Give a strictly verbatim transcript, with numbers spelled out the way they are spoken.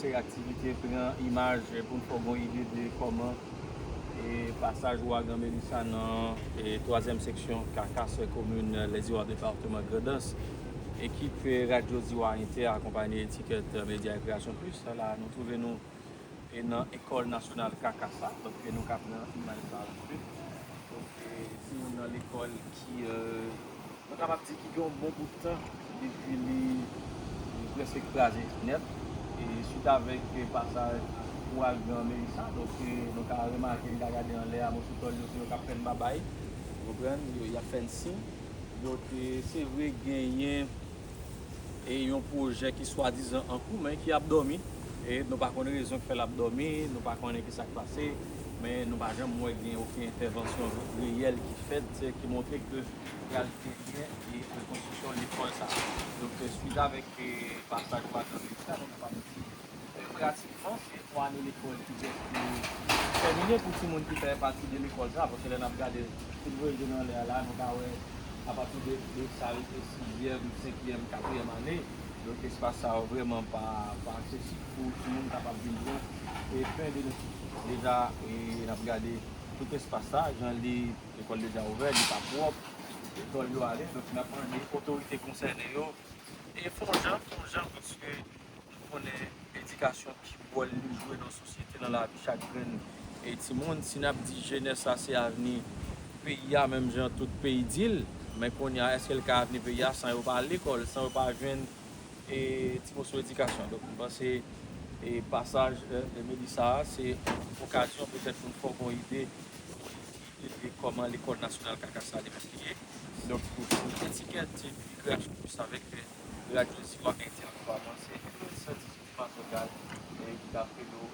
Seri aktivite pran imaj pou n fè w gen yon ide de kòman e pasaj Ouragan Melissa nan e twazyèm seksyon Carcassonne, komin Lèziwa, depatman Grandans. Ekip Radyo Ziwa Entè akonpanye Etiquette Media et Création Plus. La nou twouve nou e nan Ekòl Nasyonal Carcassonne. Donk nou ka pran imaj la. Donk se youn nan lekòl ki e nou kapab di ki gen yon bon bout tan depi li, li prèske kraze nèt. E swit avèk e pasaj Ouragan Melissa, donk e nou ka remake, nou ka gade anlè a, mòso tòl yo, se yo k ap fè n babay. Ou konprann? Yo, y ap fè n siy. Donk e se vre genyen e yon pwojè ki swadizan an kou, men ki ap dòmi. E nou pa konn rezon ki fè l ap dòmi, nou pa konnen ki sa k pase, men nou pa janm wè gen okenn entèvansyon reyèl ki fèt, ki montre ke pral genyen e rekonstriksyon lekòl sa a. Donk, e, swit avèk e pasaj Ouragan Melissa, nou kapab di e pratikman se twa ane lekòl ki prèske tèmine pou timoun ki fè pati de lekòl sa a, paske lè n ap gade tout voye je n anlè a la, nou ka wè apati de, de sa rive sizyèm, senkyèm, katriyèm ane. Donk espas sa yo vrèman pa, pa aksesib pou timoun kapab vin pran e pen de lekòl. Deja e n ap gade tout espas sa, jan li, lekòl deja ouvè, li pa pwòp, e tòl yo ale. Donk n ap mande otorite konsène yo e fè yon jan, fè yon jan, paske nou konnen edikasyon ki wòl li jwe nan sosyete, nan lavi chak grenn e timoun. Si n ap di jenès la se avni peyi a, menm jan tout peyi di l, men kounye a èske l ka avni peyi a san yo pa al lekòl, san yo pa jwenn e ti moso edikasyon? Donk m panse e pasaj e, e Melissa a se okazyon petèt pou n fè w gen yon ide e kòman Lekòl Nasyonal Carcassonne li menm li ye. Donk pou Etiquette Création Plus avèk e Radyo Ziwa Entè, mwen se Edwin Saint-Exupéry Mazogal e ki t ap fè nou